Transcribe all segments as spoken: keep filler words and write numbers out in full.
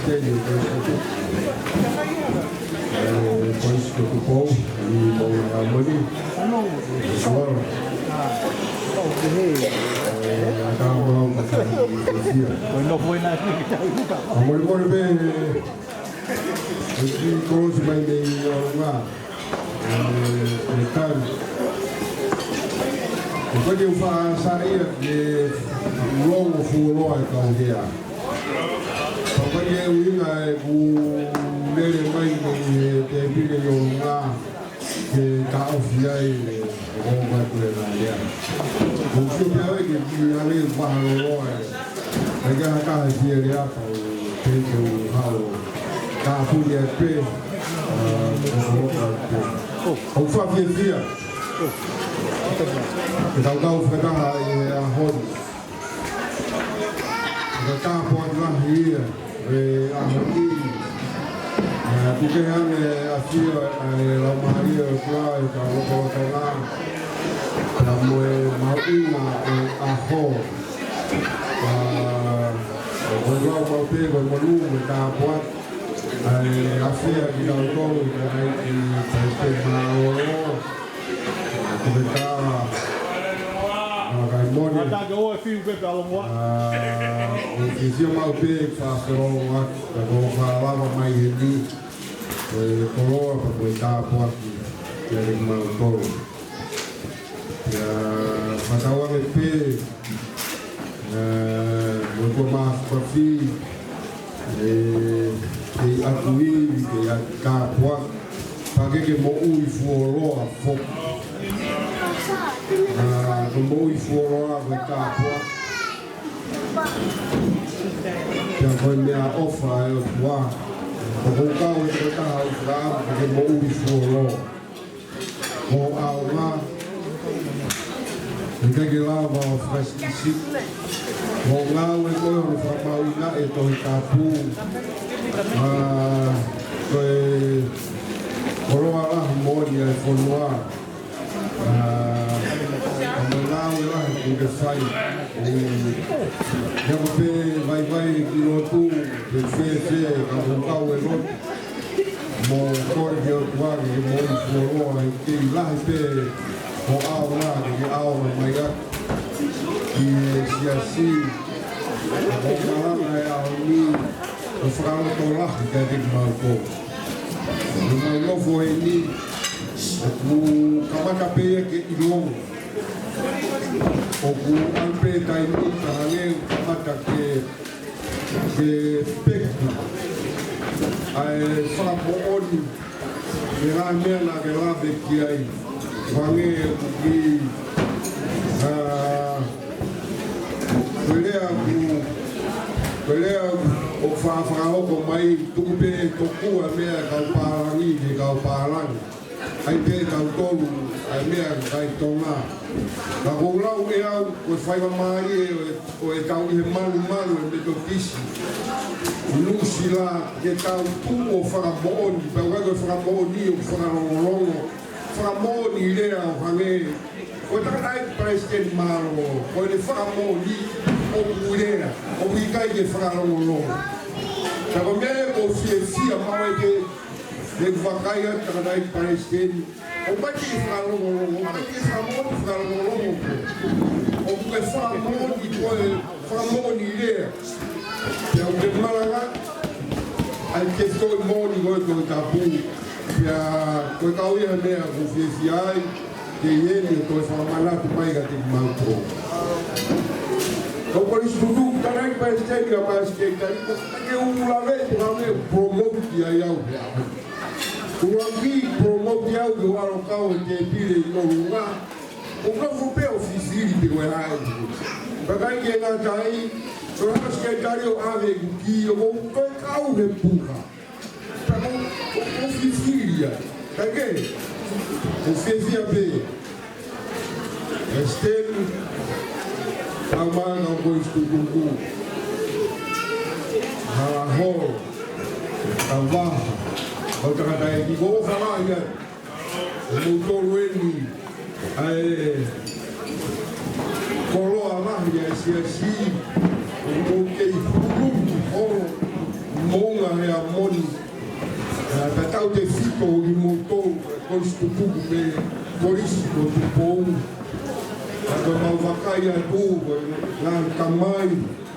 Tēniti, ko e sikotu. ʻE, ko e sikotu pou, ʻi Mount Harmony. Ko e sikotu. ʻE, ʻa ka mau ka ka i sia. Ko e nofo ena ki te uka. ʻA mole mole pē, ʻe, ʻe ki kolosi mai mei ʻolunga. ʻE, ʻe kai. ʻE ko e te ufa sa ia ke longo fuoloa e kau hea. Pea ko e ʻuhinga ʻeku lele mai mei he tēpile ʻi ʻolunga ke taʻofi ai e ongo atu e ngaahi lea. Ko u sio pē au ke ki a lei vaha loloa e. Ai ka haka he fie lea pau pē ke u hao. Ka puni e pē, ʻa, ko u hao pē. ʻOku ou fiefia ke tau kau fakataha ʻi he ʻaho ni. Ko e tāpuaki lahi ia, ʻi he ʻaho ni. ʻE, ʻoku kehe ange ʻa e ʻafio ʻa e Laumālie ʻo e ʻOtua ʻi he kau lotolotonga. Pea mo e mahuʻinga ʻo e ʻaho. ʻA, ʻoku ou lau maʻu pē ko e monū mo e tāpuaki. ʻA e ʻafio kiate kitautolu, ʻa e Palesiteni Mālōlō. Ko e tā, ʻa, kai moni. Ata ke o e fiu pē pea longoa. ʻA, ʻoku ou fiefia maʻu pē ke fakalongoaki, pea ko e fakalava mai heni. Ko e koloa pea ko e tāpuaki kiate kimautolu. Pea fakatauange pē, ʻe, mo ko ma fafi, ʻe, ke ʻatu ivi, ke ʻatu tāpuaki, pea ke ke moʻui fuoloa foki. ʻA, ko e moʻui fuoloa ko e tāpuaki. Pea ko e meʻaʻofa ʻa e ʻOtua. ʻOku ou kau he tokotaha ʻoku fakaʻamu ke ke moʻui fuoloa. Ko e ʻaonga, ʻikai ke lava ʻo fakasikisiki. Ko e ngāue ko ē ʻo e fakamaauʻanga ʻo e Tohi Tapu. ʻA, ko e koloa lahi moʻoni ʻa e fonua. ʻA, ko e ngāue lahi ʻoku ke fai. ʻE, ia ko pē vaivai ki lotu, pe fēfē, ka ʻoku kau e lotu. Mo kole ki he ʻOtua ke ke moʻui fuoloa, ʻe kei lahi pē hoʻo ʻaonga ke ke ʻaonga mai atu ki he siasi. Ko e malanga he ʻaho ni, ko e fakalotolahi kiate kimautolu. Ko ʻemau nofo heni, ʻoku kamata pē ia ke ʻilonga. ʻOku ʻalu pē taimi ka hangē ʻoku kamata ke ke peku ʻa e fakamoʻoni, ke ngaahi meʻa naʻa ke lave ki ai. Hangē ʻoku ki, ʻa, ko e lea ʻoku, ko e lea ʻoku fa-, fakahoko mai, tuku pē tokua meʻa kau pālangi, ke kau pālangi. ʻAi pē tautolu, ʻa e meʻa kai Tonga. Ka ʻoku ou lau ʻe au, ko e faingamālie ʻo e, ʻo e tau ʻi he malumalu ʻe Metotisi Nuʻusila, ke tau tuʻu ʻo fakamoʻoni, pea ʻoku ʻikai ko e fakamoʻoni ʻo fakalongolongo, fakamoʻoni lea ʻo hangē, ko e tangataʻeiki Palesiteni Mālōlō, ko ʻene fakamoʻoni ʻoku lea, ʻoku ʻikai ke fakalongolongo. Ka ko e meʻa ʻoku ou fiefia maʻu ai pē, ʻe vakai atu tangataʻeiki Palesiteni. ʻOku ʻikai ke fakalongolongo, ʻoku ʻikai ke fakamoʻoni fakalongolongo. ʻOku ke fakamoʻoni ko e fakamoʻoni lea. Pea ʻoku ke malanga, ʻai ke toi moʻoni ko e Tohi Tapu. Pea ko e kau ia meʻa ʻoku ou fiefia ai. Ke ʻi heni ʻo toe fakamanatu mai kiate kimautolu. Ko e kolisi tutuku, tangataʻeiki Palesiteni, ka Palesiteni, ka ʻi ko ke u lave, ko e lave, promote ai au he ʻaho. Kuo u ki promote au ke u ʻalu ʻo kau he tēpile ʻi ʻolunga. ʻOku ou nofo pē ʻo fifili pe ko e hā e. Pea ʻikai ke ngata ai, ko e hā e sekelitali ʻo ʻave ʻeku kī ʻo ko e kau he puha. Pea ko, ko, ko fifili ia. Kae kehe, ko fiefia pē. Palesiteni, tau mai kau kolisi tutuku. Hala holo, tau vaha, kau tangataʻeiki ko fala ia. Ko moutolu eni, ʻa e koloa lahi ʻa e siasi, ʻoku mou kei hulu ki holo, Moʻunga Heamoni, ʻa, tautautefito kimoutolu, Kolisi Tutuku mo e Kolisi ko Tupou. ʻA, ko ʻemau vakai atu, ko e ngaahi tamai,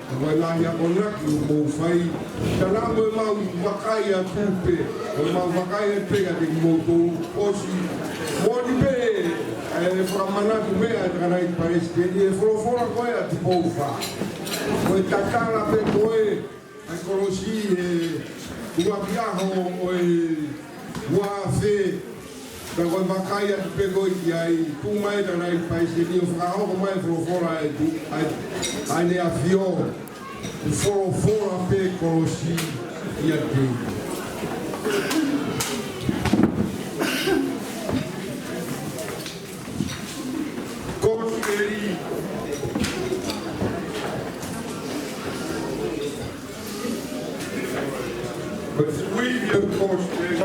ko e ngaahi akonaki ʻoku mou fai. Pea mo ʻemau vakai atu pē, ko ʻemau vakai atu pē kiate kimoutolu ʻosi. Moʻoni pē, ʻe fakamanatu mai ʻe he Tangataʻeiki Palesiteni e folofola ko ē ʻa Tupou Fā. Ko e tatala pē ko ē ʻa e kolosi he ʻuluaki ʻaho ʻo e ua afe, pea ko e vakai atu pē ko ē ki ai, tuʻu mai e Tangataʻeiki Palesiteni ʻo fakahoko mai e folofola ʻa e tu-, ʻa e, ʻa ʻEne ʻAfio, folofola pē kolosi ʻiate ia. Kosipeli. Ko e ivi ʻo e kosipeli,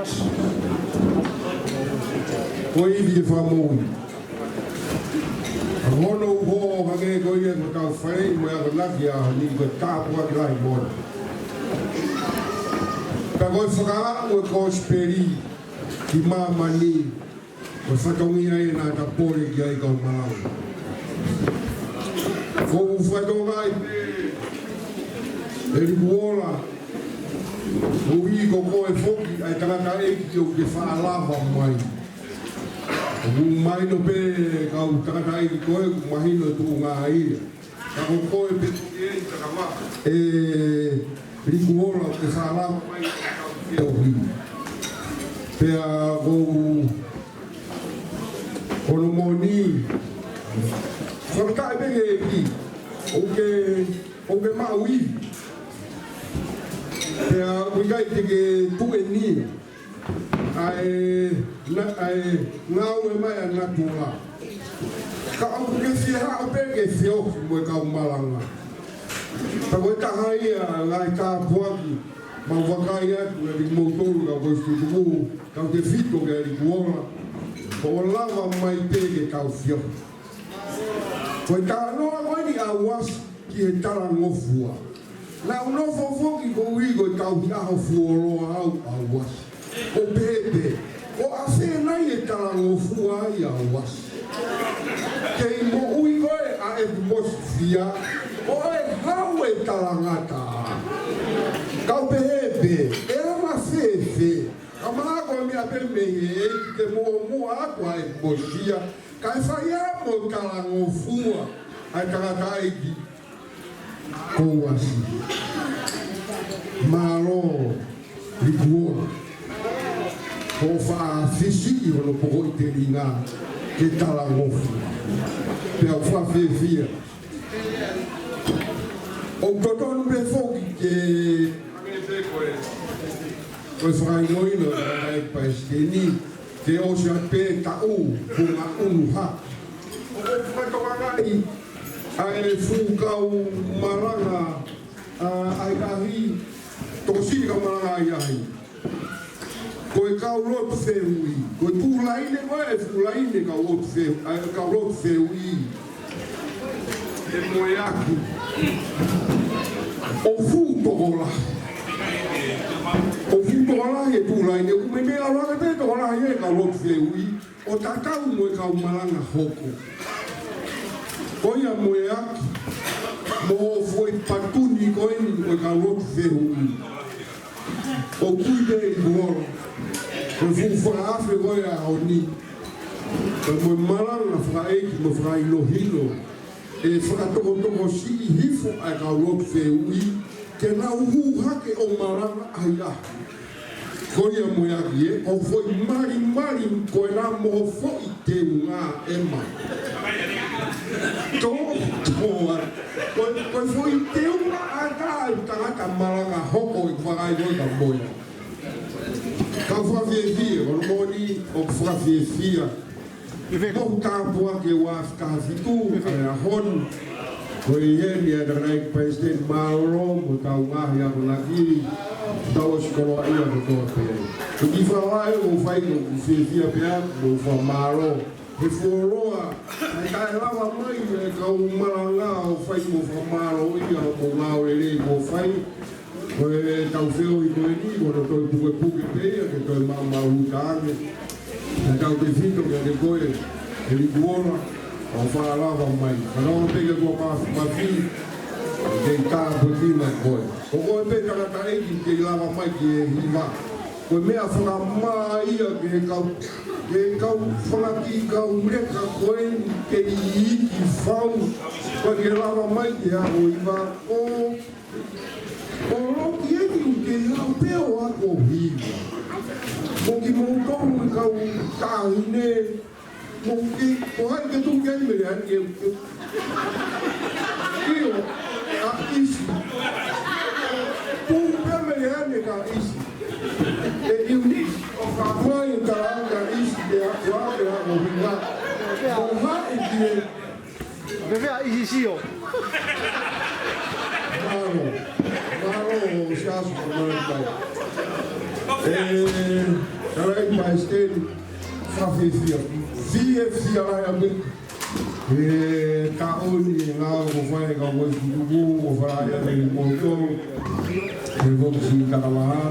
ko e ivi ʻo e fakamoʻui. Hono ʻuhinga hangē ko ia ko ʻetau fai mo e akonaki ʻaho ni, ko e tāpuaki lahi moʻoni. Pea ko e fakaaʻu ʻo e kosipeli ki māmani, ko e fatongia ia naʻa ta pole ki ai kau malanga. ʻOku ou fakatokangaʻi pē, ʻe Likuola, ʻoku ʻi ai ko koe foki ʻa e tangataʻeiki ʻoku ke faʻa lava mai. ʻOku mahino pē kau tangataʻeiki ko ē, ʻoku mahino e tuʻunga ia. Ka ko koe pē ʻe, ʻe Likuola ʻoku ke faʻa lava mai ke uhi. Pea ko hono moʻoni, fakataʻe pē ke ki, ʻoku ke, ʻoku ke maʻu ivi. Pea ʻoku ʻikai te ke tuʻu eni ʻa e, na-, ʻa e ngāue mai ʻa natula. Ka ʻoku ke fie haʻu pē ke feohi mo e kau malanga. Pea ko e taha ia ʻa e ngaahi tāpuaki, mau vakai atu kiate kimoutolu kau Kolisi Tutuku, tautautefito kia Likuola, ko hoʻo lava mai pē ke tau feohi. Ko e talanoa ko eni ʻa Uasi ki he talangofua. Naʻa ku nofo foki koeʻuhi ko e tauhi ʻaho fuoloa au ʻa Uasi. ʻO pehē pē, ko e ʻafē nai e talangofua ia ʻa Uasi? Kei moʻui ko ē ʻa ʻEpimesia, ko e hau e talangata. Kau pehē pē, ʻe anga fēfē? Ka mahalo ko e meʻa pē mei he ʻEiki ke muʻomuʻa atu ʻa ʻEpimesia, kae fai ia mo e talangofua ʻa e tangataʻeiki ko Uasi. Mālō Likuola, hoʻo faʻa fisiʻi hono pokoʻi telinga ke talangofua. Pea u fakafiefia. ʻOku totonu pē foki ke, ko e fakahinohino ʻa e Palesiteni, ke ʻosi atu pē taʻu kuo ngaʻunu hake. ʻOku fakatokangaʻi ʻa e fuʻu kau malanga, ʻa, ʻa e ʻaho ni, tokosiʻi kau malanga ʻa e ʻaho ni. Ko e kau lotu fehuʻi, ko e fuʻu laine ko ē, fuʻu laine kau lotu fehuʻi, ʻa e kau lotu fehuʻi. ʻE Moeaki. ʻOku fuʻu tokolahi. ʻOku fuʻu tokolahi e fuʻu laine, ʻoku meimei ʻalu hake pē tokolahi e kau lotu fehuʻi ʻo tatau mo e kau malanga hoko. Ko ia Moeaki, mo e foʻi patuni ko eni ʻo e kau lotu fehuʻi. ʻOku ʻi ai pē Likuola, ko e fuʻu fakaafe ko ē ʻaho ni, pea mo e malanga fakaʻeiki mo fakahinohino, ʻe fakatokotokosiʻi hifo ʻa e kau lotu fehuʻi, ke nau hū hake ʻo malanga ʻahiʻahi. Ko ia Moeaki ē, ko e foʻi malimali ko ena mo e foʻi teunga ʻe mai. Tō, tō, ʻa, ko, ko e foʻi teunga ʻa e tangata malanga hoko ʻi he vakai ko ē kia Moeaki. Ka u fakafiefia, ko hono moʻoni ʻoku ou fakafiefia. Ko e tāpuaki ʻe ua afe taha fitu, ʻa e ʻaho ni. Ko e ʻi heni ʻa e Tangataʻeiki Palesiteni, mālō mo hotau ngaahi akonaki, tau ʻosi koloaʻia kotoa pē. Ko e kiʻi fakavaʻe ʻoku ou fai, ʻoku ou fiefia pē au, mo fakamālō he fuoloa, ʻa e kae lava mai e kau malanga ʻo fai mo fakamālōʻia mo ngāue lelei mo fai. Ko e tau feohi ko eni, ko hono toe pukepuke pē ia, ke toe maumau uta ange. Naʻa tau tefito kiate koe, ʻEiki Kuola, ʻo fakalava mai. Ka naʻa pē ke kua mafi, mafi, ke tāpuekina koe. Ko koe pē tangataʻeiki ke lava mai ki he hiva. Ko e meʻa fakamā ia ki he kau, ki he kau fanga kiʻi kau leka ko eni ke iiki fau. Ko e ke lava mai ki he ako hiva. ʻO, ʻo loki eni ke lau pē ʻo ako hiva. Mo kimoutolu e kau taʻahine, mo ke, ko hai ke tuku ki ai Meleane, ke, ke, ʻio, ʻa ʻIsi. Tuku pē Meleane kia ʻIsi. E iuniti ʻo ka mai ka anga ʻIsi ke ako, ako, ako hiva. Ko hai ke Veve a ʻIsi sio. Mālō. Mālō, Siaosi, mālō, mālō. E, Kalai Palesiteni, fakafiefia. Fiefia lahi ʻaupito. E, ka ʻoni, e ngāue kuo fai, ka ʻoku ʻi ai e tuku, ʻoku fai ai e moto. E, ʻoku si kata maha.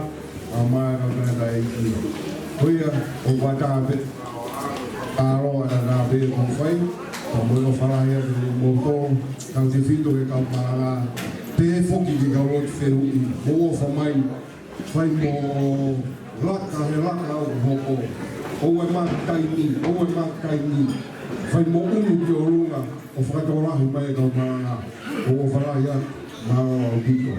ʻA mai ka mea ka e ki. Ko ia, ʻoku ʻatā pē. Aloha ʻatā pē ko fai. Ka mo e ʻofa lahi atu mo tō. Kau tefito ke kau malanga. Pehē foki ki he kau lotu fehuʻi. Mo ʻofa mai. Fai mo laka he laka ʻoku hoko. ʻOua ʻe maka taimi. ʻOua ʻe maka taimi. Fai mo ʻunu ki ʻolunga. ʻO fakatokolahi mai e kau malanga. ʻOku ʻofa lahi atu. Mālō ʻaupito.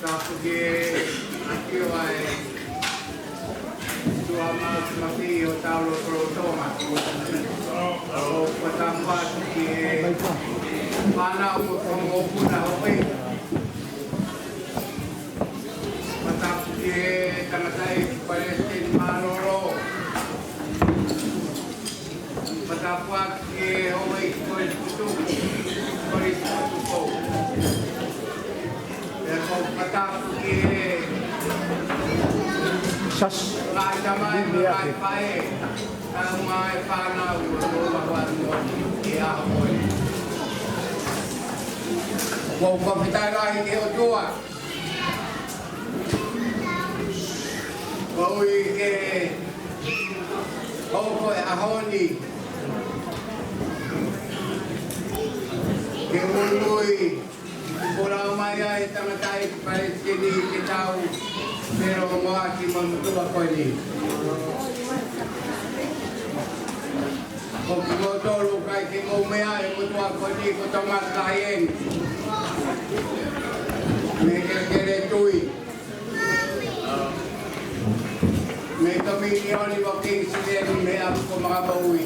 Tapu ki he ʻafio ʻa e ʻOtua Māfimafi ʻo taulotolotonga. ʻOku ou tapu atu ki he fānau mo e kau mokopuna hoʻi. Tapu ki he tangataʻeiki palesiteni mālōlō. Tapu atu ki he houʻeiki ko e tukutuku, ko e tukutuku. Pea ʻoku ou tapu ki he Sas. Ngaahi tamai mo e ngaahi faʻē. Kae ʻumaʻā e fānau ʻoku nau ʻalu atu ki he ʻaho ko eni. ʻOku ou fakafetaʻi lahi ki he ʻOtua. Koeʻuhi ke hoko e ʻaho ni ke muimui, kuo lau mai ai e tangataʻeiki palesiteni ke tau feʻiloaki mo e motuʻa ko eni. Ko kimoutolu ʻoku ʻikai ke mou meaʻi e motuʻa ko eni ko Thomas Lyon mei he kelekele tui. Mei he Kominioni ʻo Kingsland mei he ʻapi ko Makapoʻui.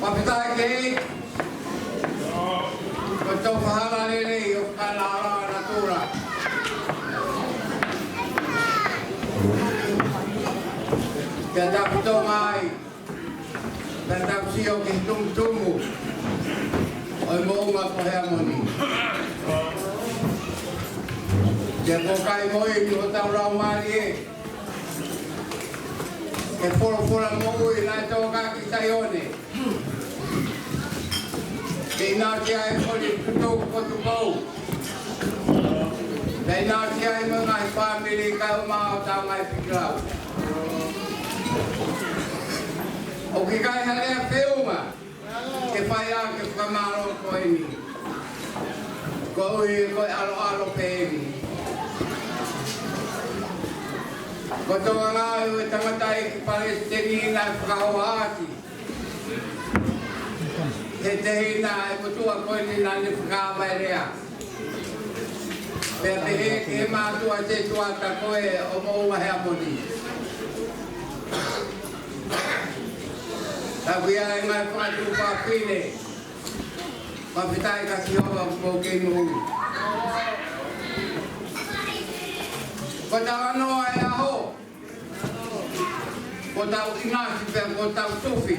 Fakafetaʻi ki he ʻEiki. Ko e tofa hala lelei ʻo e kakai ʻo e natula. Pea tapu tō mai. Pea tau sio ki he tumutumu ʻo e moʻunga ko Heamoni. Pea ʻoku ʻikai moʻoni hotau laumālie ke folofola moʻui naʻe tō ki Saione. Ke ʻinasi ai ʻa e koli tuku ko Tupou. Ke ʻinasi ai mo e ngaahi fāmili kae ʻumaʻā hotau ngaahi pikilau. ʻOku ʻikai ha lea feʻunga ke fai ʻaki e fakamālō ko eni. Koeʻuhi ko e ʻaloʻalo pē eni. Ko e tokanga ʻa e tangataʻeiki palesiteni naʻe fakahohaʻaki he tehina ʻa e motuʻa ko eni naʻa ne fakaava e lea. Pea pehē ki he mātuʻa setuata ko ē ʻo Moʻunga Heamoni. Ka ko ia e ngaahi fatu fafine, fakafetaʻi kia Sihova ʻoku mou kei moʻui. Ko e talanoa e ʻaho, ko ʻetau ʻinasi pea ko ʻetau tufi,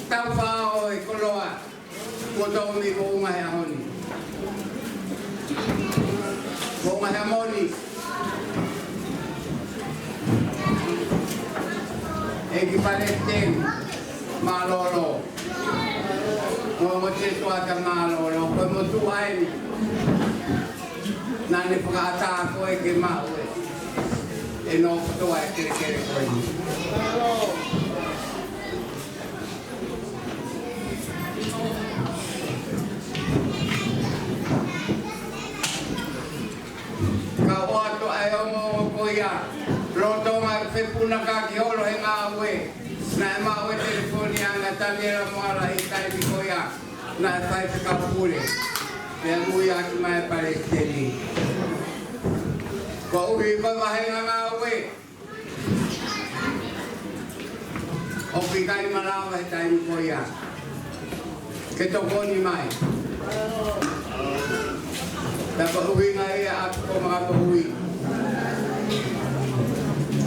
tau fao e koloa, ko ʻetau mi moʻunga he ʻaho ni. Moʻunga he ʻaho ni. ʻEiki Palesiteni, mālōlō. Mo mo te tuata mālōlō, ko e motuʻa eni. Naʻa ne fakaʻatā koe ke maʻu e, e nofo kotoa e kelekele ko eni. Ka ʻoatu ʻa e ongoongo ko ia, lolotonga e fepunakaki holo he ngāue, naʻe maʻu e telefoni ʻa Taniela Moala ʻi he taimi ko ia, naʻe faifekau pule, pea muiaki mai e Palesiteni. Koeʻuhi ko e vāhenga ngāue, ʻoku ʻikai malava he taimi ko ia ke tokoni mai. Pea ko e ʻuhinga ia ʻa e ʻapi ko e maka moʻui.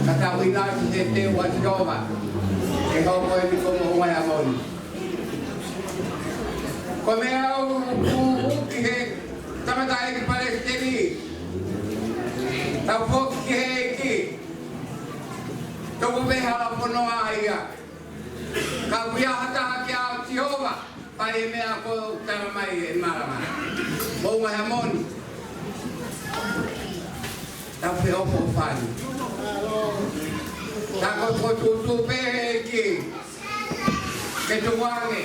Ka tau ʻinasi he teu ʻa Sihova, ke hoko eni ko e moʻunga ʻi he ʻaho ni. Ko e meʻa ʻoku ou ʻuhi he tangataʻeiki Palesiteni, tau foki ki he ʻEiki, tuku pē hala fononga ia. Ka ʻoku ʻi ai ha taha ke ʻave kia Sihova, fai e meʻa ko ē ʻoku tala mai ʻe Malama. Moʻunga he ʻaho ni. Tau feʻofoʻofani. Tau ko e fokotuʻutuʻu pē he ʻEiki ke tukuange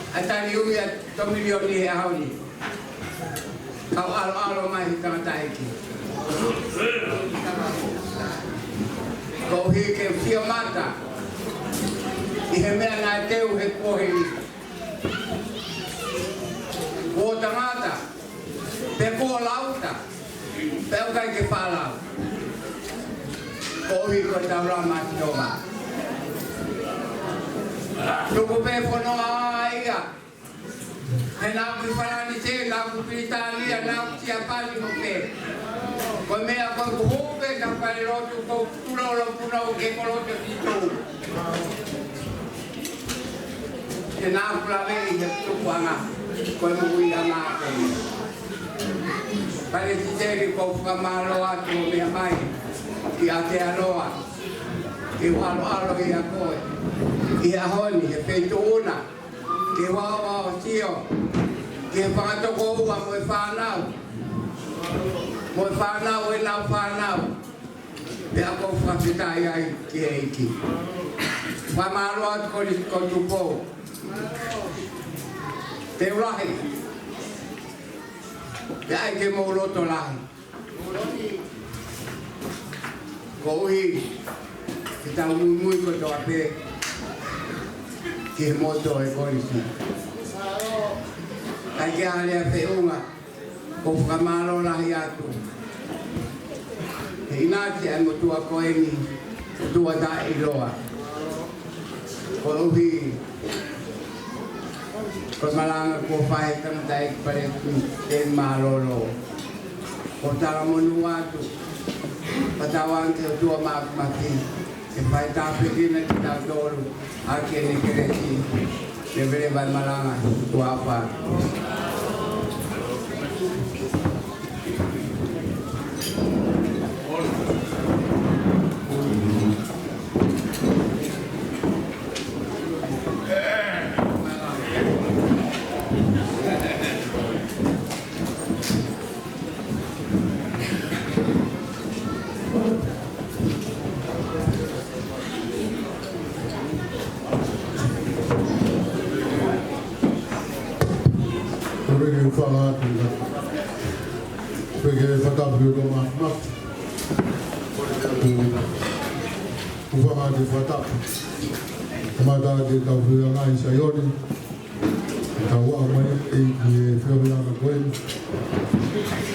ʻa e tali ui ʻa e toko milioni he ʻaho ni. Kau ʻaloʻalo mai he tangataʻeiki. Koeʻuhi ke fia mata ʻi he meʻa naʻe teu he kuohili. Kuo tangata, pe kuo lauta, pe ʻoku ʻikai ke faʻa lau. Koeʻuhi ko e taulama ʻa Sihova. Tuku pē fononga ia. He naʻa ku ʻi Falanisē, naʻa ku ʻi Pilitānia, naʻa ku ʻi Siapani mo pē. Ko e meʻa ko ē kuo hū pē ka fale lotu ko tulolo puno ke koloto ki tū. He naʻa ku laveʻi he tukuʻanga, ko e moʻuiʻanga ko ē. Palesiteni, ʻoku ou fakamālō atu hoʻo meʻa mai ki Aotearoa, ke u ʻaloʻalo ʻia koe ʻi he ʻaho ni, he feituʻu na, ke u aʻu ʻo sio ki he fanga tokoua mo e fānau, mo e fānau ʻenau fānau. Pea ʻoku ou fakafetaʻi ai ki he ʻEiki. Fakamālō atu Kolisi ko Tupou. Te u lahi. Pea ʻai ke mou loto lahi. Koeʻuhi ke tau muimui kotoa pē ki he moto e Kolisi. ʻIkai ke ʻi ai ha lea feʻunga, ʻoku ou fakamālō lahi atu he ʻinasi ʻa e motuʻa ko eni, motuʻa taʻeʻiloa. Koeʻuhi ko e malanga kuo fai ʻe he tangataʻeiki Palesiteni mālōlō. ʻOku ou talamonū atu, fakatauange ki he ʻOtua Māfimafi ke fai tāpuekina kitautolu ʻaki ʻene kelesi. Leveleva e malanga, tuʻa ʻofa. Ko e hūfanga atu. Ko e fakatapu ki he ʻOtua Māfimafi. Hūfanga atu he fakatapu. Kamata ʻetau feohi ʻi Saione. Tau aʻu mai ki he feohi ko eni.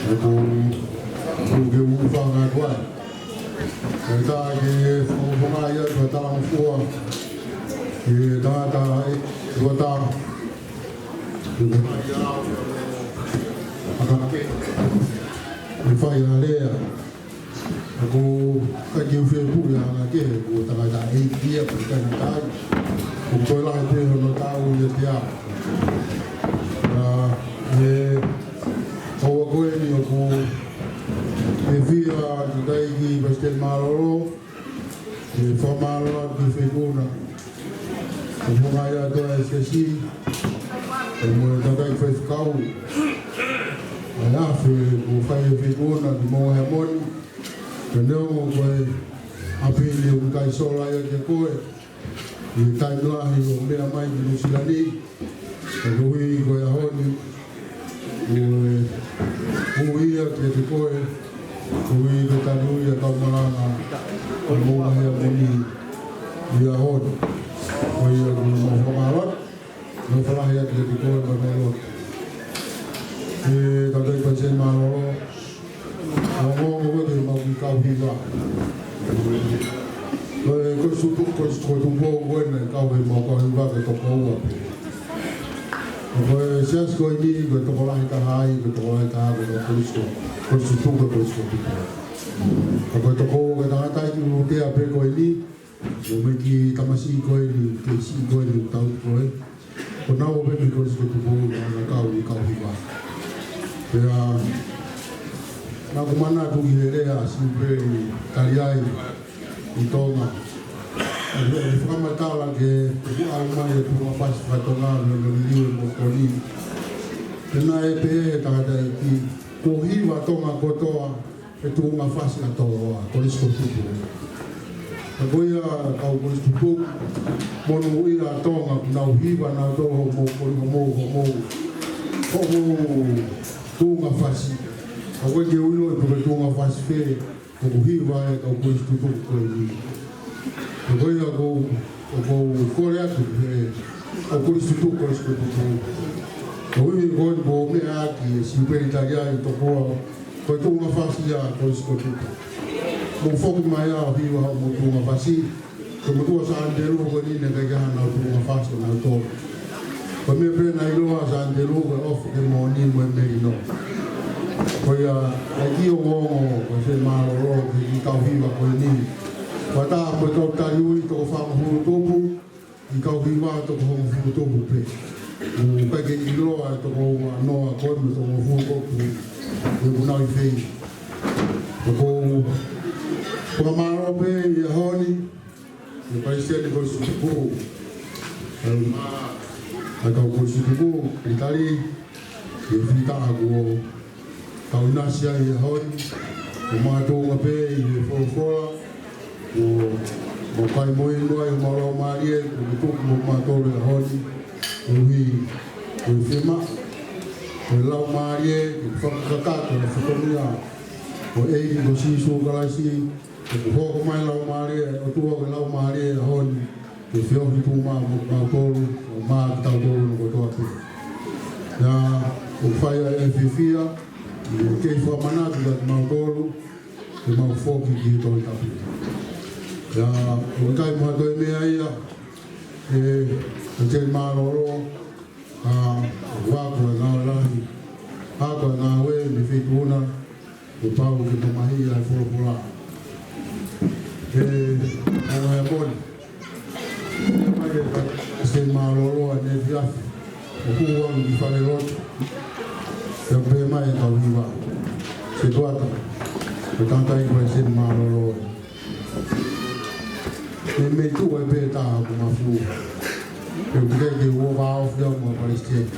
ʻOku ou, ʻoku ou hūfanga atu ai. Kae ʻatā ke fakafofongaʻi atu ha talangofua Ke tangata e tuata. Ke fai ʻa e lea. ʻOku ʻikai ke u fie puʻi ʻa e anga kehe, ko e tangata ʻeiki ia, ko e tangata ia. ʻOku toe lahi pē hono taʻu ia te au. ʻA, ʻe, ʻoua ko eni ʻoku ʻe fia ki he ʻEiki Palesiteni Mālōlō, ʻe fakamālō atu ki he Feituʻu na. ʻOku ngai atu ʻa e siasi, ʻe mo e tangataʻeiki faifekau. ʻA e afe, ʻoku fai ʻe he Feituʻu na ki Moʻunga Heamoni. Ka neongo ko e ʻapi ni ʻoku ʻikai sola ia kiate koe. ʻI he taimi lahi ʻo e meʻa mai ki Nuʻusila ni. Ka koeʻuhi ko e ʻaho ni, ʻoku ui ia kiate koe, koeʻuhi ko e tali ui ʻa e kau malanga ʻa Moʻunga Heamoni ʻi he ʻaho ni. Ko ia ʻoku mau fakamālō atu, mau fakalahi atu kiate koe, mau mālō atu. ʻE, tangataʻeiki Palesiteni Mālōlō, ʻa, ongoongo ko ē ke mau kiʻi kau hiva. Ko e, ko e sutu, ko e, ko e Tupou ko ē naʻe kau he mau kau hiva ke toko ua pē. Ko e siasi ko eni, ko e tokolahi taha ai, ko e tokolahi taha ko e kolisi ko, kolisi Tutuku, ko e kolisi ko Tupou. Ka ko e toko ua ko e tangataʻeiki ʻulutea pē ko eni, mo e kiʻi tamasiʻi ko eni, kiʻi siʻi ko eni, tau ko ē. Ko naua pē mei he kolisi ko Tupou naʻa na kau ʻi he kau hiva. Pea, naʻa ku manatu ki he lea ʻa Siupeli Taliai ʻi Tonga. ʻE, ʻe fakamatala ke ʻoku ʻaumai e tuʻunga fasi faka-Tonga mo e liliu e motu ko eni. Pea naʻe pehē ʻe he tangataʻeiki, kuo hiva Tonga kotoa e tuʻunga fasi ʻa Toloa, kolisi ko Tupou. Ka ko ia kau kolisi Tupou, monūʻia ʻa Tonga, kuo nau hiva nautolu hoʻomou, hoʻomou, hoʻomou, hoʻomou tuʻunga fasi. Ka ko e ke u ʻilo pe ko e tuʻunga fasi fē ʻoku hiva ai e kau kolisi Tupou ko eni. Ka ko ia ʻoku ou, ʻoku ou kole atu he kau kolisi Tupou, kolisi ko Tupou. Koeʻuhi ko eni kuo meʻa ʻaki ʻe Siupeli Taliai ʻi Tokua, ko e tuʻunga fasi ia ʻa e kolisi ko Tupou. Mou foki mai ʻo hiva hoʻomou tuʻunga fasi. Ko e motuʻa Sānitelū ko eni naʻe ʻikai ke ʻi ai haʻanau tuʻunga fasi ʻanautolu. Ko e meʻa pē naʻe ʻiloa ʻa Sānitelū ko e ʻofa ki he moʻoni mo e melino. Ko ia, ʻa e kiʻi ongoongo, ko e Palesiteni Mālōlō, ki he kiʻi kau hiva ko eni. Fakataha mo e kau tali ui, toko fāngofulu tupu, kiʻi kau hiva toko hongofulu tupu pē. ʻOku ʻikai ke ʻiloa e toko ua noa ko ē mo e toko hongofulu tupu. ʻOku nau ʻi fē. ʻOku ou fakamālō pē ʻi he ʻaho ni, ʻi he Palesiteni Kolisi Tupou. ʻA e kau kolisi Tupou, ʻi tali, ʻi he fita kuo tau ʻinasi ai he ʻaho ni, ʻo mātuʻaki pē ʻi he folofola, ʻo, ʻo kai mo inu ai homau laumālie, ʻo ke tuku mo mātuʻaki he ʻaho ni, ʻo ui, ʻo e fiemaʻu, ʻo e laumālie, ke fakakakato e fatongia ʻo e ʻEiki ko Sīsū Kalaisi, ʻoku hoko mai laumālie, ʻOtua ko e laumālie he ʻaho ni, ke feohi tuʻu maʻa mo kimautolu, ʻo maʻa kitautolu hono kotoa pē. Pea, ʻoku fai ai e fiefia, ʻi he kei fakamanatu kiate kimautolu, ke mau foki ki he Tohi Tapu. Pea, ʻoku ʻikai mo ha toe meʻa ia, ʻe, ʻe Palesiteni Mālōlō, ʻa, ʻoku ako e ngāue lahi, ako e ngāue mei he Feituʻu na, kuo pau ke mamahiʻi ʻa e folofola. ʻE, ʻa e moʻoni. Mai e Palesiteni Mālōlō ʻaneefiafi, ʻoku ʻoange ki falelotu. Pea pehē mai e kau hiva. Setuata, ko e tangataʻeiki Palesiteni Mālōlō. Meimei tuʻu ai pē taha ʻoku mafu. Pea ʻoku ʻikai ke u ō vāofi au mo e Palesiteni.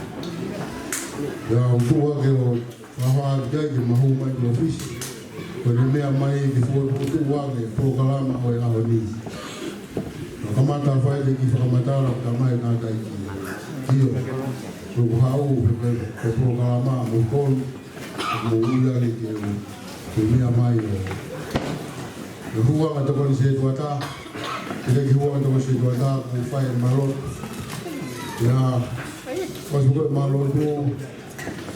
Pea u tuʻu hake ʻo fakahā atu ki ai ke ma hū mai ki ʻōfisi. Ko ʻene meʻa mai ke fokotuʻutuʻu ange e polokalama ʻo e ʻaho ni. Naʻa ku kamata fai e kiʻi fakamatala, ka mai e tangataʻeiki. ʻIo. Ko ʻeku haʻu he, he, he polokalama mo tonu. Mo ui ange ke u, ke u meʻa mai ʻo. Ke hū ange tokoni Setuata. Ke ke hū ange tokoni Setuata, ko e fai e mālō. ʻIo. Ko e suko e mālō tu.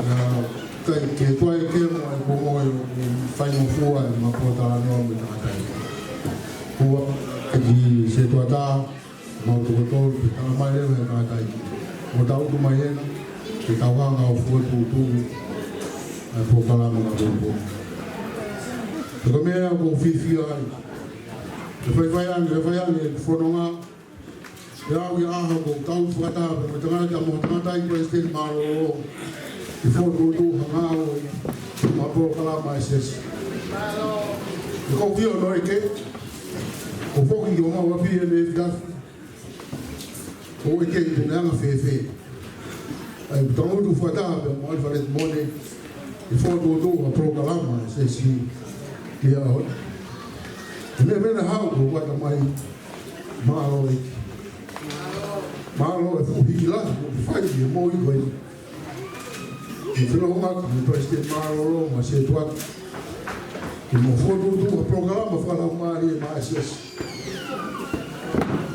ʻIo. Kai ke tuai ke mo e ko mo e fai mo fua e ma pōtalanoa mo e tangataʻeiki. Hū ange ki Setuata. Mau tokotolu, ke tala mai leva he kātaki. Mo tau tuku mai ena, ke tau hanga ʻo fokotuʻutuʻu ʻa e polokalama ka pōpō. Ko e meʻa ʻoku ou fiefia ai. Ke faifai ange, ke fai ange, fononga, ʻi he ʻaho ko eni ʻoku tau fakataha pē mo e tangata, mo e tangataʻeiki Palesiteni mālōlō, ʻi he fokotuʻutuʻu hanga ʻo e polokalama ʻa e siasi. Ko e fiefia ʻoku ou ʻeke, ʻoku foki ki homau ʻapi ʻi he efiafi. ʻOku ou ʻeke pe naʻe anga fēfē. ʻA e tangutu fakataha pē mo ʻAlifa Letimone, ʻi he fokotuʻutuʻu ʻa e polokalama ʻa e siasi ʻi he ʻaho ni. He meʻa naʻe haʻu ko e ʻata mai, mālō ʻEiki. Mālō e fuʻu hiki lahi ʻoku fai ʻi he moʻui ko eni. Ke feʻiloaki mo e Palesiteni mālōlō mo e sētuata. Ke mau fokotuʻutuʻu ʻa e polokalama fakalaumālie maʻa e siasi.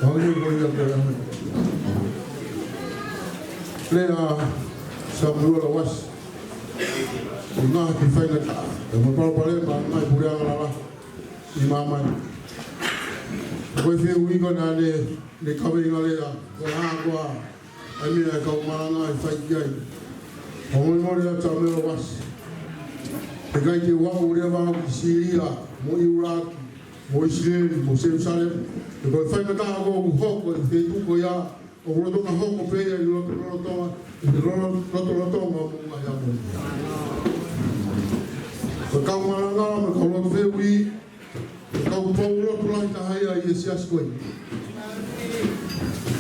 Hangē ko ia ko e ʻaho ni. Lea ʻa Samuela Uasi. Ko e ngaahi faingataʻa. Pea mo e palopalema ʻa e ngaahi puleʻanga lalahi ʻi māmani. Ko e fehuʻi ko ena naʻe, naʻe kaveinga lea, ko e hā koā ʻa e meʻa ʻa e kau malanga ʻe fai ki ai. Fakamolemole ʻa Samuela Uasi. ʻIkai te u aʻu leva au ki Sīlia, mo ʻIulaki, mo ʻIsileli, mo Selūsalema. He ko e faingataʻa ko ē ʻoku hoko ʻi he feituʻu ko ia, ʻoku lolotonga hoko pē ia ʻi loto, lolotonga, ʻi loto, lolotonga ʻo e moʻunga ʻi ʻAmoni. Ko e kau malanga, mo e kau lotu fehuʻi, kau pou lotu lahi taha ia ʻi he siasi ko eni.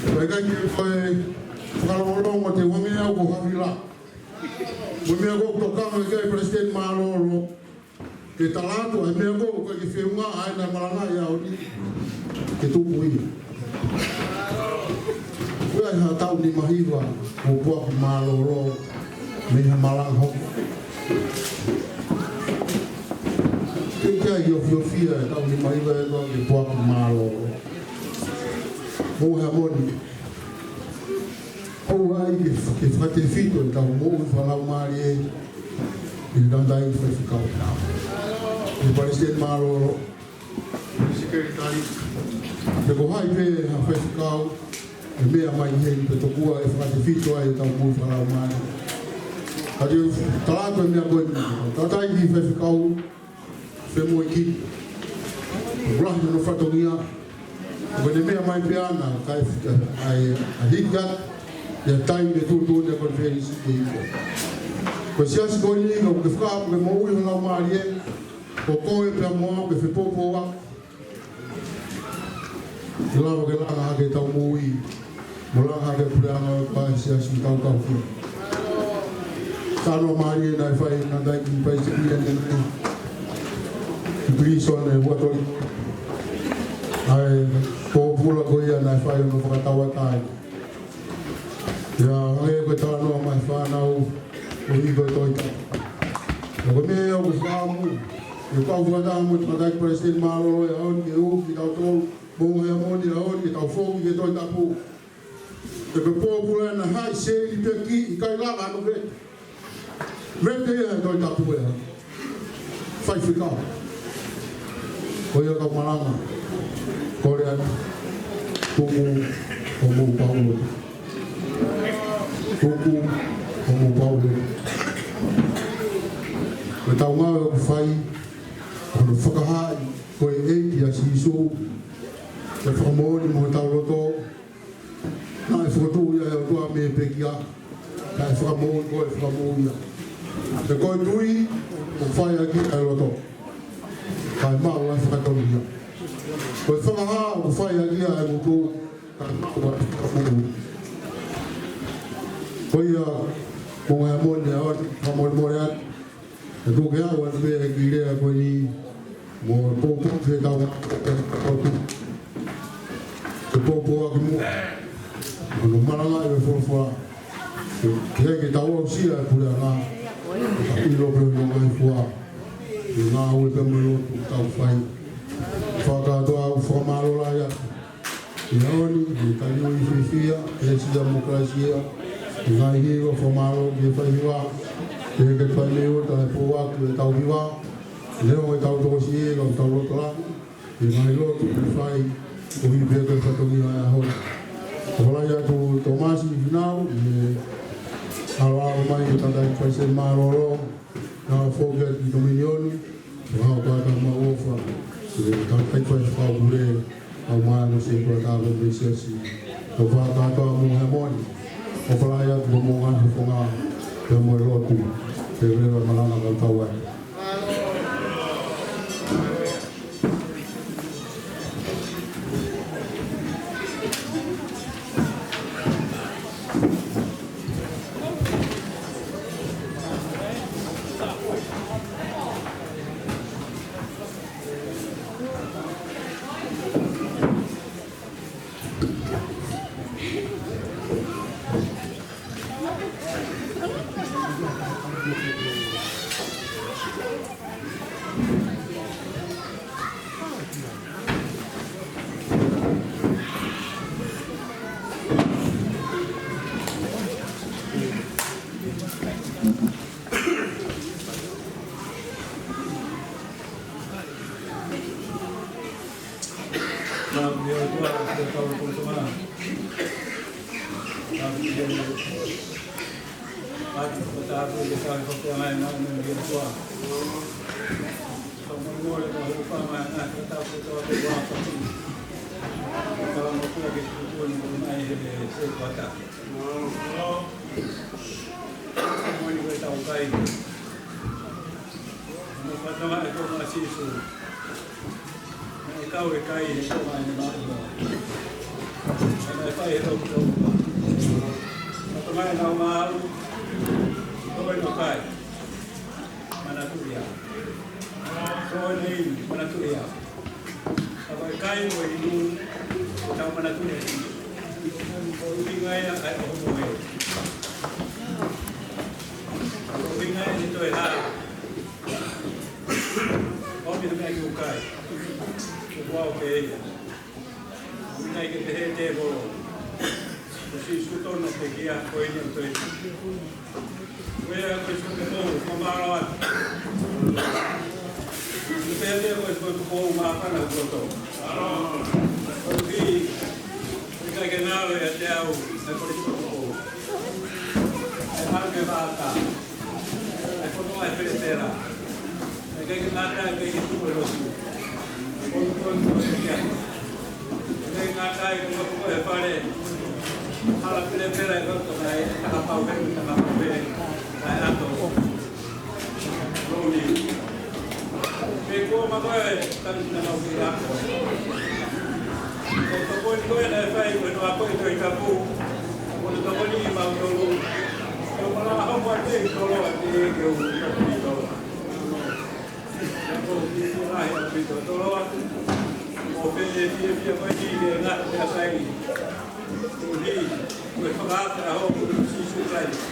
Pea ʻikai ke u fakalongolongo te u hangē au ko Havila. Mo e meʻa ko ē ʻoku tokanga ki ai e Palesiteni mālōlō. Ke tala atu ʻa e meʻa ko ē ʻoku ʻikai ke feʻunga ai ʻena malanga ʻi he ʻaho ni. Ke tuku ia. Ko e hā e taʻu nima hiva ʻo e poaki mālōlō mei he malanga hoko. Ke ʻikai ke ofiofi ʻa e taʻu nima hiva ʻe koe ki he poaki mālōlō. Mou hā moni. ʻOku ʻai ke, ke fakatefito ʻetau moʻui fakalaumālie ʻi he tangataʻeiki faifekau. ʻI he Palesiteni mālōlō. Sekelitali. Pe ko hai pē ha faifekau, ʻe meʻa mai heni pea tokua ʻe fakatefito ai ʻetau moʻui fakalaumālie. Ka te u tala atu e meʻa ko eni, tangataʻeiki faifekau, femoʻuekina. Lahi hono fatongia, ko ʻene meʻa mai pē ʻana, kae fika, ʻai, ʻa hika, ʻi he taimi ʻe tuʻutuʻuni ʻa e konifelenisi ke hiko. Ko e siasi ko eni, ʻoku ke fakaʻamu ke moʻui fakalaumālie, ko koe pea mo au ke fepoupouaki. Ke lava ke langa hake ʻetau moʻui, mo langa hake e puleʻanga ʻo e siasi ʻoku tau kau ki ai. Talanoa mālie naʻe fai ʻe he tangataʻeiki Palesiteni ʻi he pilīsone ʻi Huʻatoliki. ʻA e pōpula ko ia naʻe fai hono fakatauʻatāina. ʻIo, hangē ko e talanoa mai e fānau ʻo e Tohi Tapu. Ko e meʻa ʻoku ou fakaʻamu, ke u kau fakataha mo e tangataʻeiki Palesiteni mālōlō he ʻaho ni ke ʻomi kitautolu, mo e ʻaho ni ʻaho ni ke tau foki ki he Tohi Tapu. He ko e pōpula naʻe haʻi seli pē ki, ʻikai lava hono vete. Vete ia he Tohi Tapu ʻe he faifekau. Ko ia kau malanga, kole atu, tuku hoʻomou paulo. Tuku hoʻomou paulo. Ko ʻetau ngāue ʻoku fai, ko hono fakahaaʻi ko e ʻEiki ʻa Sīsū, ke fakamoʻoni mo hotau loto, naʻe fokotuʻu ia ʻe he ʻOtua mei he pekia, kae fakamoʻui koe, fakamoʻui au. He ko e tui, ʻoku fai ʻaki ʻa e loto, kae maʻu ʻa e fakatonuhia. Ko e fakahā, ʻoku fai ʻaki ʻa e ngutu, kae maʻu ʻa e fakamoʻui. Ko ia, mou hā moni ʻaho ni, fakamolemole atu. ʻE tuku ke aʻu atu pē ʻa e kiʻi lea ko eni mo e poupou ke tau atu. Ke poupouaki muʻa hono malangaʻi ʻo e folofola. Ke, ke tau aʻusia e puleʻanga. Ke tau ʻilo pē hono ngaahi fua. Ke ngāue pē mo e lotu ʻoku tau fai. Fakakātoa ʻoku fakamālō lahi atu. ʻI he ʻaho ni, ʻi he tali ʻo e fiefia, kelesi ʻa e ʻOtua mo e kelesi ʻa e ngaahi hiva, fakamālō ki he faihiva, ke ke fai mai ʻo tala e pō ʻaki ʻetau hiva, neongo ʻetau tokosiʻi, ka ʻoku tau loto lahi, ʻi he ngaahi lotu, ʻi he fai, ʻOku ʻi ai pē ko e fatongia ʻo e ʻaho ni. Fakafetaʻi atu Tōmasi Finau, ʻi he ʻaloʻalo mai ko e tangataʻeiki palesiteni mālōlō, naʻa nau foki atu ki he Dominion, ʻo hao kātoa mo e ʻofa, ʻi he tangataʻeiki faifekau pule, ʻa e maama ʻo e setuata pea mo e siasi, ʻo fakakātoa mo e hēmoni, fakafetaʻi atu mo e ngaahi fofonga, pea mo e lotu, ke leva malanga kae kau ai. Mo e fatongia ʻo e Siasi. Naʻe kau e kai he tonga ʻene maʻimoa. Naʻe fai he lotu ʻo e ʻOtua. Fatongia ʻenau maau, ko ʻenau kai. Manatuʻi ia. Ko ʻenau inu, manatuʻi ia. Ka ko e kai mo e inu, ko ʻetau manatuʻi ʻa e Siasi. Ko e ʻuhinga ia ʻa e ʻohomohe. Ko e ʻuhinga ia ʻene toe hā. ʻOmi ha meʻa ke u kai. Ko au pē ia. ʻIkai ke pehē ʻe he tēvolo. Ko Sīsū tonu pē ia, ko eni ʻoku toe. Ko ia ko e sikope kou, fakamālō atu. Ko e pehē pē ko e sikope kou, māfana ʻoku loto. Ko e ki, ʻikai ke ngalo ʻiate au, ʻa e ko e sikope kou. ʻA e malu ke vāta. ʻA e fonua ʻa e pelepela. ʻIkai ke ngata ai, ʻikai ke tuku e lotu. Ko e, ko e, ko e, ko e, ʻikai ke ngata ai, ko e, ko e fale. Hala pelepela ʻi loto, naʻe takapau heni, takapau heni. Naʻe ʻato. Louni. Ke ko ma ko e, tani na mau ke ako. Ko e tokoni ko ē naʻe fai, ko e noa ko e Tohi Tapu. Ko e tokoni ʻi mautolu. Ko e malanga hoko atu ʻi Toloa, te ke u tokoni Toloa. Ko e lahi ʻaupito Toloa. ʻO pehē fiefia ko eni ke ngata pē ʻa Saini. Ko e hī, ko e fakaʻatā ʻo Sīsū Kalaisi.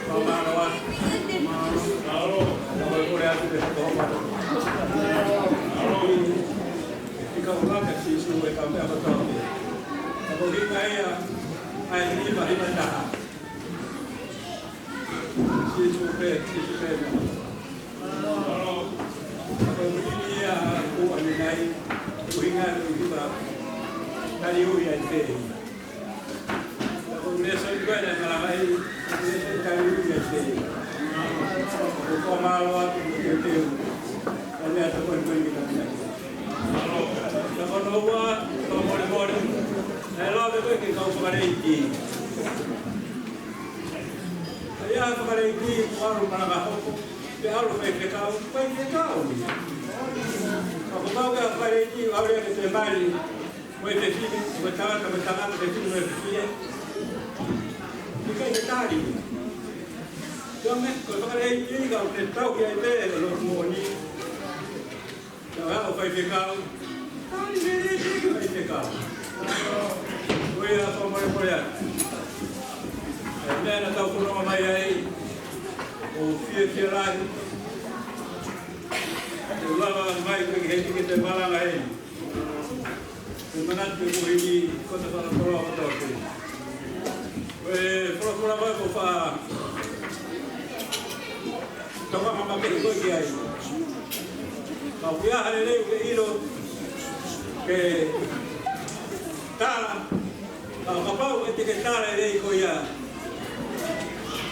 Fakamālō atu. Mālō. Ka ko e kole atu pē ko e hoko atu. Mālō. ʻIkai ko e laka Sīsū e kau meʻa kotoa pē. Ka ko e ʻuhinga ia, ʻa e hiva, hiva taha. Sīsū pē, Sīsū pē. Ka ko e ʻuhinga ia ʻoku ʻanenai, ʻuhinga ʻoku hiva, tali ui ai pē. Ka ko e lēsoni ko ē naʻe malangaʻi, lēsoni tali ui ai pē. ʻOku ou fakamālō atu mo teuteu. Ka meʻa tokoni ko eni ki he kakai. Ka ko hono ua, fakamolemole. Naʻe lave ko ē ki he kau fakalētiki. ʻA ia, fakalētiki, ʻalu malanga hoko, pe ʻalu faifekau, faifekau. Ka ko e kau fakalētiki, ʻalu ia ki he temipale, mo e fefine, mo e tangata, mo e tangata, fefine, mo e fefine. ʻIkai ke tali. Ka ko e meʻa, ko e fakalētiki, ka ʻoku ne tauhi ai pē, ʻa e lotu moʻoni. Ka ʻalu faifekau. Tali lelei ki faifekau. Ko ia fakamolemole atu. ʻA e meʻa naʻa tau fononga mai ai. ʻOku ou fiefia lahi. ʻOku ou lava mai ko e ki heni ke te malanga heni. Ke manatu ko e hini ko e te fana koloa ko e toke. Ko e folofola ko e ko fa. Tau ka mamakehe ko ē ki ai. Ka ʻoku ʻi ai ha lelei ʻoku ke ʻilo ke Tala, ka kapau ʻe te ke tala e lelei ko ia,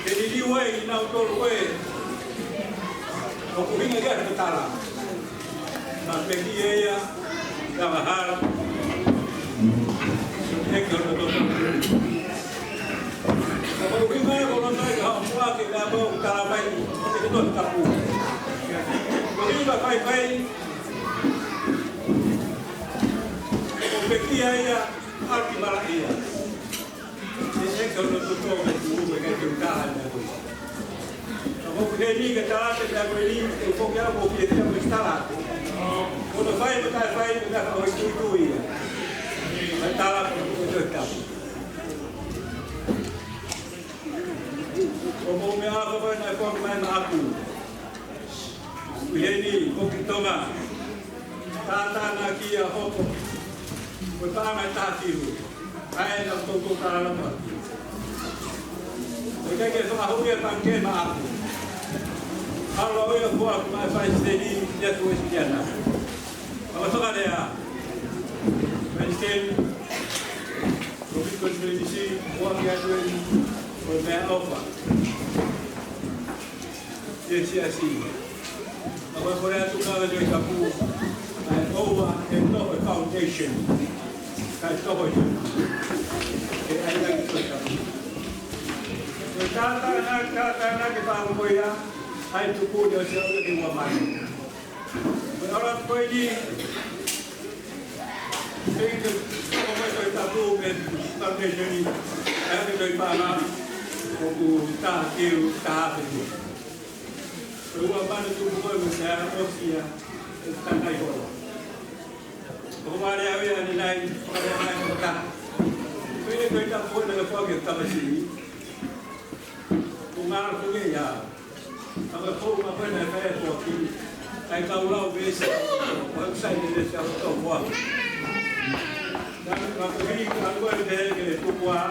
ke liliu ai ʻa kinautolu ko ē ʻoku ʻuhinga ki ai hoʻo tala. Ka pekia ia, ka mahalo, ʻeke hono toto. Ka ʻoku ʻuhinga ia ko hono ʻai ke haʻu muʻa ke meʻa ko ē ʻoku tala mai ʻe he Tohi Tapu. Ko e ʻuhinga faifai, ʻoku pekia ia, ʻaki malaʻia. ʻE ʻeke hono toto, ʻoku ʻikai ke u tala e meʻa ko ē. Ka ʻoku ʻikai ke u tala e meʻa ko eni, ʻe foki au ʻo pehē ke u tala. Ko hono fai mo e taʻe fai, ko e meʻa ko ē ʻoku tuitui ia. Ka tala ko e Tohi Tapu. Ko e meʻa ko ē naʻe foki mai maʻaku. ʻI heni, ko ki Tonga. Tātānaki ʻa hopo. Ko e paʻanga ʻe taha kilu. ʻA ē naʻa ku toutou talanoa ki ai. ʻIkai ke fakahū ia pangikē maʻaku. Haʻu au ia ko ʻeku palesiteni ʻi he Uēsiliana. Ka ʻoku fakalea. Palesiteni. Ko e Uēsilisi, ʻoku ʻi ai ʻa e meʻaʻofa. Yes, yes, yes. Ka ʻoku kole atu ka le Tohi Tapu, ʻa e ʻoua ʻe toho e foundation, kae toho e tupu. ʻE ʻai ʻa e Tohi Tapu. Ko e tātānaki, tātānaki pāmu ko ia, ʻa e tupu ni ʻosi aʻu ki he ua mano. Ko e ʻalu atu ko eni, ʻe ʻikai ke toko mai Tohi Tapu mei he foundation ni, ʻa e Tohi Tapu ʻoku taha kilu, taha afe kilu. Ko e ua mano tupu ko ē mo e ʻosi ia, ʻe tangai holo. Ko e vale au ia ʻanenai, ko e vale ko e taha. Ko e Tohi Tapu ko ē naʻe foaki ki he tamasiʻi. Ko e ngaahi foki ia. Ka ko e foʻi meʻa ko ē naʻe fai ʻe he foaki, ʻikai ke u lau veesi, ʻoku sai e veesi ʻoku tau foaki. Naʻa ku hiki atu ko ē ke u tuku ā,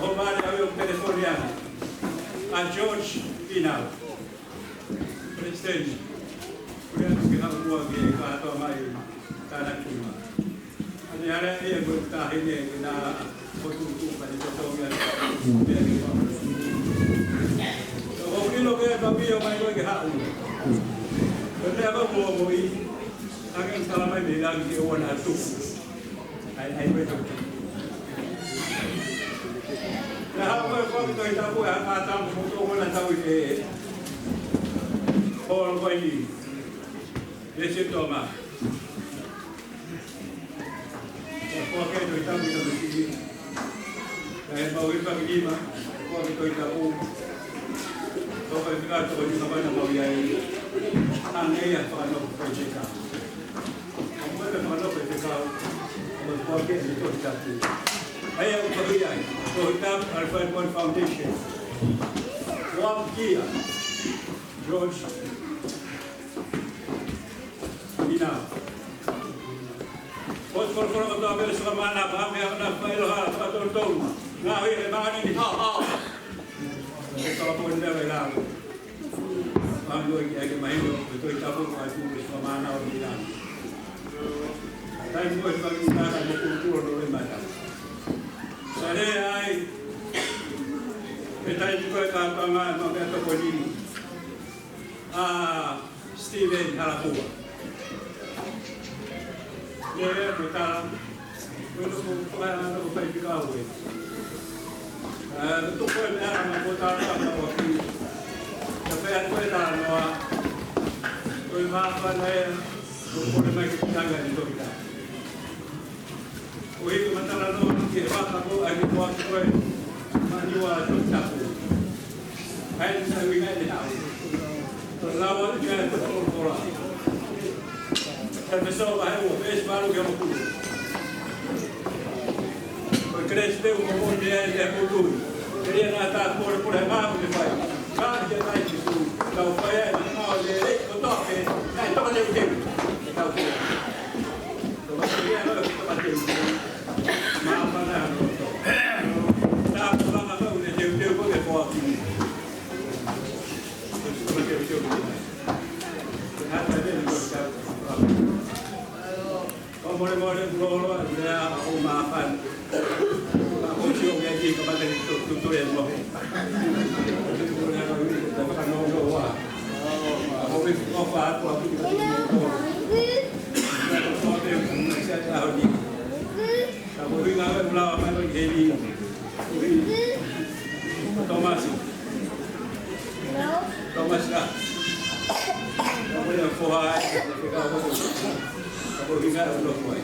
ko e vale au ia ʻoku telefoni ange. ʻA George Pinau. Palesiteni. Kole atu ke haʻu muʻa ke kātoa mai. Tānaki mai. ʻAne ala ia ko e taʻahine ke na ko tuku ka ne totongi atu. Pea ke wā. Ko ʻilo ke ka pio mai ko ke haʻu. Ko e meʻa ko mo mo i. Ange tala mai mei langi ke ʻoua naʻa tuku. ʻAi, ʻai ko e tuku. Na haʻu ko e Tohi Tapu ʻa e kātaki mo tō ko na tau i te. Paul ko eni. Lesi Tonga. Ko ke Tohi Tapu i tamasiʻi. Ka ʻe mau i faki nima, ko ke Tohi Tapu. Ko ke fika toko nima ko ena mau i ai. Hangē ia fakanofo faifekau. Ko e fakanofo faifekau. Ko ke Tohi Tapu. ʻAi au faki ai. Tohi Tapu, Alfred One Foundation. One year. George. Ina. Ko e folofola kotoa pē ʻoku saka mana, pea mei he ʻaho na fai ʻilo ha, fakatonutonu. Ngaahi ʻe māʻoniʻoni hao, hao. Ko e folofola pē ʻoku lea ʻi lalo. Māʻoniʻoni ʻoku ʻikai ke mahino, ko e Tohi Tapu ko e tuʻu ʻoku saka mana ʻo ʻi lalo. Taimi ko ē fai ʻi lalo mo kulukulu ʻo lele mata. Sa lea ai, ʻe taimi ko ē ka panga, ma mea tokoni. ʻA Stephen Halakua. Lea ko e tala, ko e tuku ko e ʻana ko e faifekau ē. ʻA, ko e tuku ko e meʻa ʻana ko e tala ʻana ko ē. Ka pea ko e talanoa, ko e māfana ē, ko e kole mai ke tanga ni Tohi Tapu. ʻOku ʻi ai e talanoa ki he vaka ko ē ʻa e kuaki ko ē, Manuʻa Tohi Tapu. ʻAi, sa ui ngai le hau. Ko e lau atu ki ai ko e folofola. Sa me so vahe ua, veesi valu ki he hongofulu. Ko e kelesi pē ʻoku momoni ai ʻi he motuʻa. Ke ʻi ai ha taha ʻoku polepole he ngāue ʻoku ne fai. Ka ʻi ai ha taha ʻoku tau fai ai, ngāue lelei kotoa pē, naʻe toka teuteu. Tau fai. Tutu e mohe. Tutu e mohe, ka fakanounou ā. Ka ko e ʻofa atu ʻa e ʻOtua ki he mohe. Ka ko e ʻuhinga ia ʻo e ʻaho ni. Ka ko e ʻuhinga ia ʻoku lava mai ʻo heni. Tōmasi. Tōmasi ā. Ka ko e foha ē, ka ko e ʻuhinga ia ʻoku nofo ai.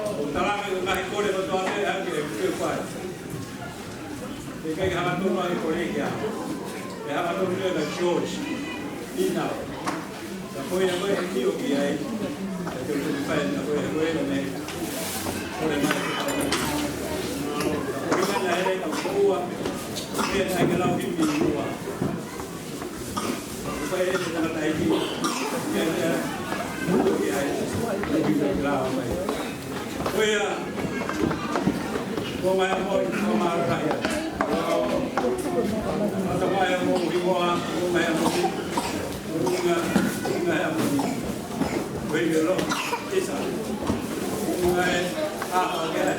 ʻOku tala mai ʻoku ngaahi kole kotoa pē ʻa e ʻEiki ʻoku fai. ʻE ʻikai ke hangatonu ʻa e kole ia. ʻE hangatonu ia kia George. Ina. Ka ko ia ko e ʻEiki ʻoku ʻi ai. Ka te u tuku fai na ko e ko e na ne. Kole mai. Ka ko ia na e ka ko ua. ʻE na ke lau himi ua. Ko e tangataʻeiki. Ia, ia. Ko ia. Ko ia. Ko mai mo, ko mai mo. Ko mai mo, ko mai mo. Ko mai mo. Ko mai mo. Ko mai mo. Ko ia lo. Isa. Ko mai. Ko ia.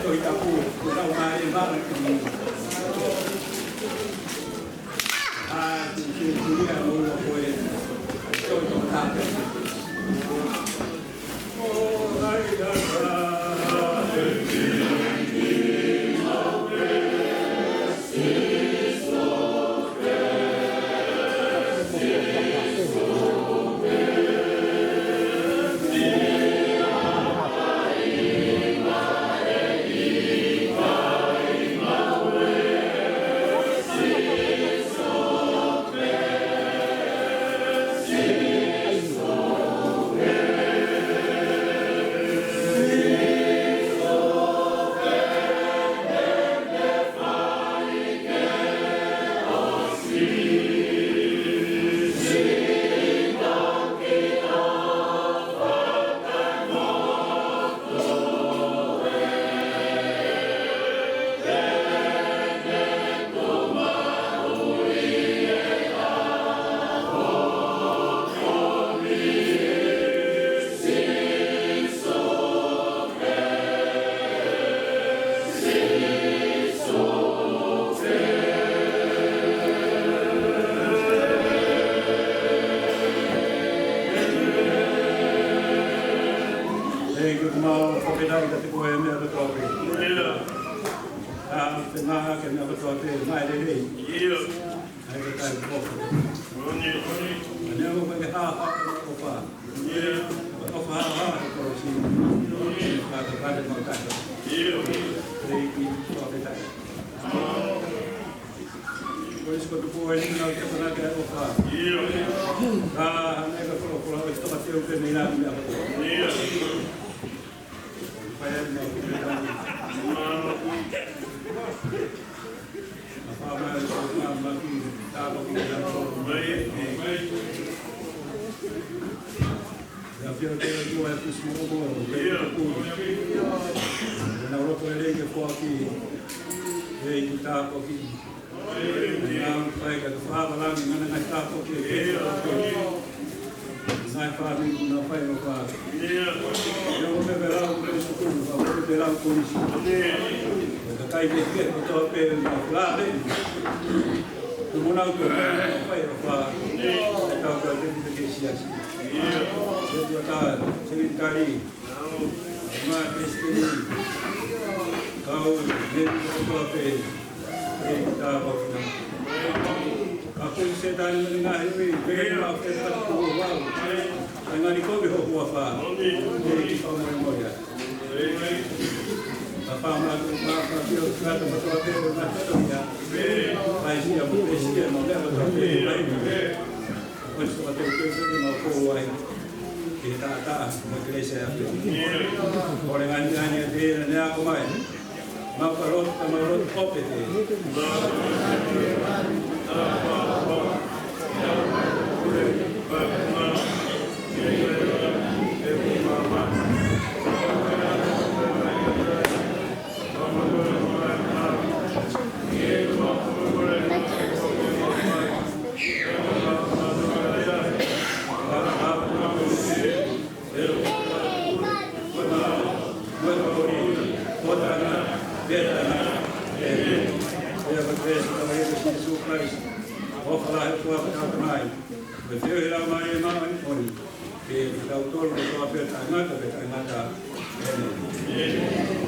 Ko ia. Ko ia. Ko ia. Thank you, Kumau. Fakafetaʻi kiate koe he meʻa kotoa pē. Ia. ʻA, te maha ke meʻa kotoa pē, mai lelei. Ia. ʻAi ke tai ko. Moni, moni. Mani amo ke ha ha ke ʻofa. Ia. ʻOfa ha ha ke kolosi. Ia. Ka te kate mau kate. Ia. Thank you. Fakafetaʻi. Ko isi ko tupu ai ni nau te kona ke ʻofa. Ia. Ka hane ka kolokola o toka teu ke nei la ni ʻofa. Ia. Pai ai nau ke nei la ni. Ia. Na fa mai ko na ma ki ta ko ki na ko. Mai, mai. Ia fia ke tua e kusi mo mo. Ia. Na roto e lei ke foaki. Lei ki ta ko ki. Ia, pai ka fāvalangi, ngana ngaahi tāpuaki, ngaahi fāmili kuo nau fai ʻofa. Ia, ʻo me pē lau, pē sukulu, pē lau kolisi. Ka kai ke ke kotoa pē na fula pē. Kuo nau kotoa pē na fai ʻofa. Tau ka te ke siasi. Ia, te tua tā, semitari. Mai, Palesiteni, kau, mei kotoa pē, ʻe tāpuekina. Ka ko e Sētane mo e ngaahi ui, pē ma pē ka ko wau. ʻAi ngani kovi ho huafa, ʻe ki fakamolemole ia. Ka fāmili, ma, ma, pio, kata ma toa pē, ma toa ia. ʻAi sia mo pē sia mo lea ma toa pē, ʻai. Ko e sō te u keu keu ma ko wai. Ke taʻataʻa, mo e kelesi ʻa e ʻOtua. Ko e ngaahi ngaahi ʻa e tēnā ne ako mai. Mau ka lotu, ka mau lotu kope te. Pea taʻengata. ʻĒmeni. Pea ko e kelesi ʻa e ʻEiki ko Sīsū Kalaisi, ʻofa lahi ʻa e ʻOtua ko e Tamai, mo e feohi ʻa e Laumālie Māʻoniʻoni, ke ʻiate kitautolu kotoa pē taʻengata pea taʻengata. ʻĒmeni.